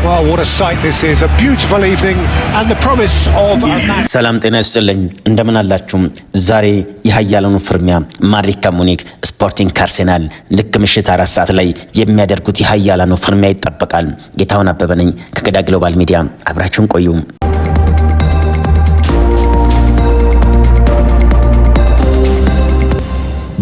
Well, what a sight this is. A beautiful evening and the promise of a match. ሰላም ጤና ይስጥልኝ፣ እንደምን አላችሁ? ዛሬ የሀያላኑ ፍልሚያ ማድሪድ ከሙኒክ፣ ስፖርቲንግ ከአርሴናል ልክ ምሽት 4 ሰዓት ላይ የሚያደርጉት የሀያላኑ ፍልሚያ ይጠበቃል። ጌታሁን አበበ ነኝ ከገዳ ግሎባል ሚዲያ፣ አብራችሁን ቆዩ።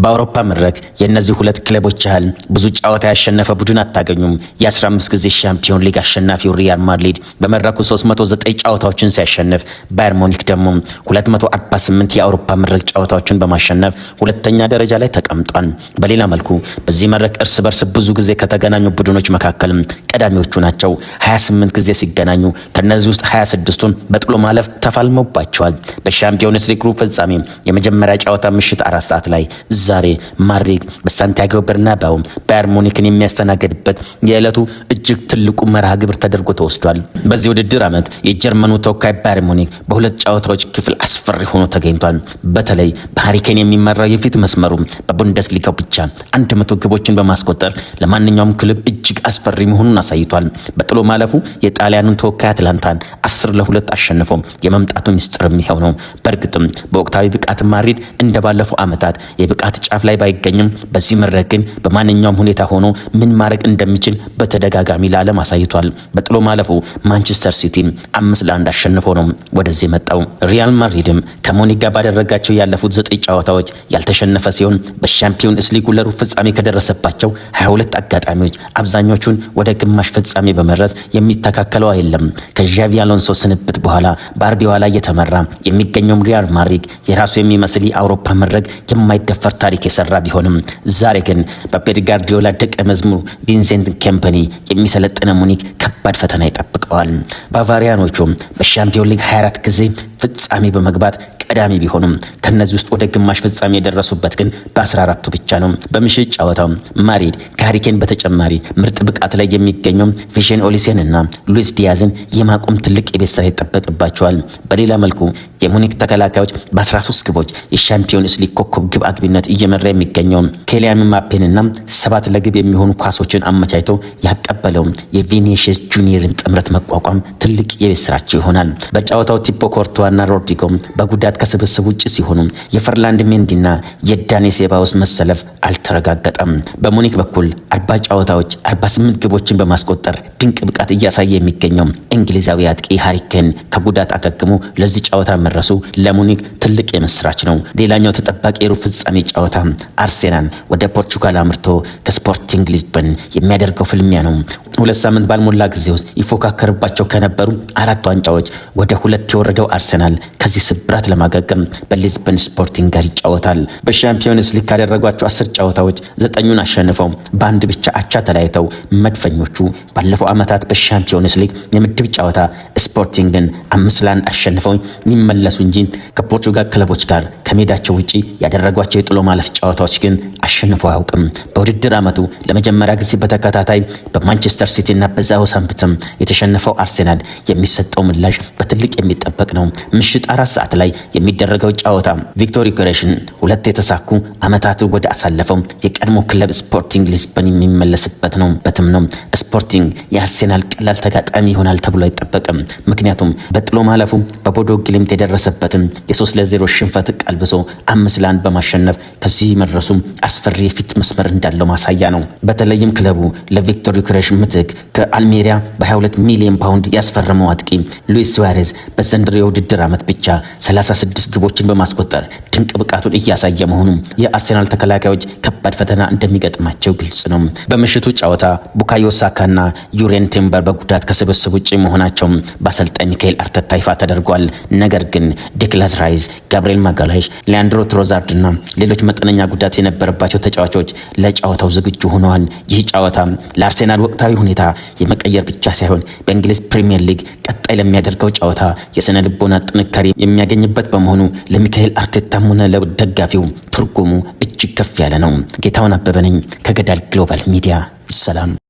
በአውሮፓ መድረክ የእነዚህ ሁለት ክለቦች ያህል ብዙ ጨዋታ ያሸነፈ ቡድን አታገኙም። የ15 ጊዜ ሻምፒዮን ሊግ አሸናፊው ሪያል ማድሪድ በመድረኩ 309 ጨዋታዎችን ሲያሸንፍ፣ ባየር ሙኒክ ደግሞ 248 የአውሮፓ መድረክ ጨዋታዎችን በማሸነፍ ሁለተኛ ደረጃ ላይ ተቀምጧል። በሌላ መልኩ በዚህ መድረክ እርስ በርስ ብዙ ጊዜ ከተገናኙ ቡድኖች መካከልም ቀዳሚዎቹ ናቸው። 28 ጊዜ ሲገናኙ ከነዚህ ውስጥ 26ቱን በጥሎ ማለፍ ተፋልመውባቸዋል። በሻምፒዮንስ ሊግ ሩብ ፍጻሜ የመጀመሪያ ጨዋታ ምሽት 4 ሰዓት ላይ ዛሬ ማድሪድ በሳንቲያጎ በርናባው ባየር ሙኒክን የሚያስተናግድበት የዕለቱ እጅግ ትልቁ መርሃ ግብር ተደርጎ ተወስዷል። በዚህ ውድድር ዓመት የጀርመኑ ተወካይ ባየር ሙኒክ በሁለት ጨዋታዎች ክፍል አስፈሪ ሆኖ ተገኝቷል። በተለይ በሃሪ ኬን የሚመራው የፊት መስመሩ በቡንደስሊጋው ብቻ 100 ግቦችን በማስቆጠር ለማንኛውም ክለብ እጅግ አስፈሪ መሆኑን አሳይቷል። በጥሎ ማለፉ የጣሊያኑን ተወካይ አትላንታን 10-2 አሸንፎ የመምጣቱ ሚስጥርም ይኸው ነው። በእርግጥም በወቅታዊ ብቃት ማድሪድ እንደባለፈው ዓመታት የብቃት ጫፍ ላይ ባይገኝም በዚህ መድረክ ግን በማንኛውም ሁኔታ ሆኖ ምን ማድረግ እንደሚችል በተደጋጋሚ ለዓለም አሳይቷል። በጥሎ ማለፉ ማንቸስተር ሲቲን 5-1 አሸንፎ ነው ወደዚህ የመጣው። ሪያል ማድሪድም ከሙኒክ ጋር ባደረጋቸው ያለፉት ዘጠኝ ጨዋታዎች ያልተሸነፈ ሲሆን በሻምፒዮንስ ሊጉ ለሩብ ፍጻሜ ከደረሰባቸው 22 አጋጣሚዎች አብዛኞቹን ወደ ግማሽ ፍጻሜ በመድረስ የሚተካከለው የለም። ከዣቪ አሎንሶ ስንብት በኋላ በአርቤሎዋ እየተመራ የሚገኘውም ሪያል ማድሪድ የራሱ የሚመስል የአውሮፓ መድረክ የማይደፈር ታሪክ የሰራ ቢሆንም ዛሬ ግን በፔፕ ጋርዲዮላ ደቀ መዝሙር ቪንሴንት ኮምፓኒ የሚሰለጥነው ሙኒክ ከባድ ፈተና ይጠብቀዋል። ባቫሪያኖቹ በሻምፒዮን ሊግ 24 ጊዜ ፍጻሜ በመግባት ቀዳሚ ቢሆኑም ከነዚህ ውስጥ ወደ ግማሽ ፍጻሜ የደረሱበት ግን በ14ቱ ብቻ ነው። በምሽት ጨዋታው ማድሪድ ከሃሪ ኬን በተጨማሪ ምርጥ ብቃት ላይ የሚገኘው ቪሽን ኦሊሴን እና ሉዊስ ዲያዝን የማቆም ትልቅ የቤት ስራ ይጠበቅባቸዋል። በሌላ መልኩ የሙኒክ ተከላካዮች በ13 ግቦች የሻምፒዮንስ ሊግ ኮከብ ግብ አግቢነት እየመራ የሚገኘው ኬሊያን ምባፔንና ሰባት ለግብ የሚሆኑ ኳሶችን አመቻችቶ ያቀበለው የቪኒሲየስ ጁኒየርን ጥምረት መቋቋም ትልቅ የቤት ስራቸው ይሆናል። በጨዋታው ቲቦ ኮርቶዋና ሮድሪጎ በጉዳት ከስብስብ ውጭ ሲሆኑ የፈርላንድ ሜንዲና የዳኒ ሴባዮስ መሰለፍ አልተረጋገጠም። በሙኒክ በኩል 40 ጨዋታዎች 48 ግቦችን በማስቆጠር ድንቅ ብቃት እያሳየ የሚገኘው እንግሊዛዊ አጥቂ ሃሪ ኬን ከጉዳት አገግሞ ለዚህ ጨዋታ መድረሱ ለሙኒክ ትልቅ የምስራች ነው። ሌላኛው ተጠባቂ የሩብ ፍጻሜ ጨዋታ አርሴናል ወደ ፖርቹጋል አምርቶ ከስፖርቲንግ ሊዝበን የሚያደርገው ፍልሚያ ነው። 2 ሳምንት ባልሞላ ጊዜ ውስጥ ይፎካከርባቸው ከነበሩ አራት ዋንጫዎች ወደ ሁለት የወረደው አርሰናል ከዚህ ስብራት ለማገገም በሊዝበን ስፖርቲንግ ጋር ይጫወታል። በሻምፒዮንስ ሊግ ካደረጓቸው 10 ጨዋታዎች ዘጠኙን አሸንፈው በአንድ ብቻ አቻ ተለያይተው መድፈኞቹ ባለፈው ዓመታት በሻምፒዮንስ ሊግ የምድብ ጨዋታ ስፖርቲንግን 5-1 አሸንፈው ይመለሱ እንጂ ከፖርቹጋል ክለቦች ጋር ከሜዳቸው ውጪ ያደረጓቸው የጥሎ ማለፍ ጨዋታዎች ግን አሸንፈው አያውቅም። በውድድር ዓመቱ ለመጀመሪያ ጊዜ በተከታታይ በማንቸስተር ሲቲ እና በሳውዝሃምፕተን የተሸነፈው አርሴናል የሚሰጠው ምላሽ በትልቅ የሚጠበቅ ነው። ምሽት 4 ሰዓት ላይ የሚደረገው ጨዋታ ቪክቶር ዮኬሬሽን ሁለት የተሳኩ ዓመታት ወደ አሳለፈው የቀድሞ ክለብ ስፖርቲንግ ሊዝበን የሚመለስበት ነው በትም ነው። ስፖርቲንግ የአርሴናል ቀላል ተጋጣሚ ይሆናል ተብሎ አይጠበቅም። ምክንያቱም በጥሎ ማለፉ በቦዶ ግሊምት የደረሰበትን የ3-0 ሽንፈት ቀልብሶ 5-1 በማሸነፍ ከዚህ መድረሱ አስፈሪ የፊት መስመር እንዳለው ማሳያ ነው። በተለይም ክለቡ ለቪክቶር ዮኬሬሽ ምትክ ከአልሜሪያ በ22 ሚሊዮን ፓውንድ ያስፈረመው አጥቂ ሉዊስ ሱዋሬዝ በዘንድሮ የውድድር ዓመት ብቻ 36 ግቦችን በማስቆጠር ድንቅ ብቃቱን እያሳየ መሆኑ የአርሴናል ተከላካዮች ከባድ ፈተና እንደሚገጥማቸው ግልጽ ነው። በምሽቱ ጨዋታ ቡካዮ ሳካና ዩሬን ቲምበር በጉዳት ከስብስብ ውጭ መሆናቸው በአሰልጣኝ ሚካኤል አርተታ ይፋ ተደርጓል። ነገር ግን ዴክላን ራይስ፣ ጋብሪኤል ማጋሌሽ፣ ሊያንድሮ ትሮዛርድ እና ሌሎች መጠነኛ ጉዳት የነበረባቸው ተጫዋቾች ለጨዋታው ዝግጁ ሆነዋል። ይህ ጨዋታ ለአርሴናል ወቅታዊ ሁኔታ የመቀየር ብቻ ሳይሆን በእንግሊዝ ፕሪምየር ሊግ ቀጣይ ለሚያደርገው ጨዋታ የስነ ልቦና ጥንካሬ የሚያገኝበት በመሆኑ ለሚካኤል አርቴታም ሆነ ለደጋፊው ትርጉሙ እጅግ ከፍ ያለ ነው። ጌታሁን አበበ ነኝ ከገዳል ግሎባል ሚዲያ። ሰላም።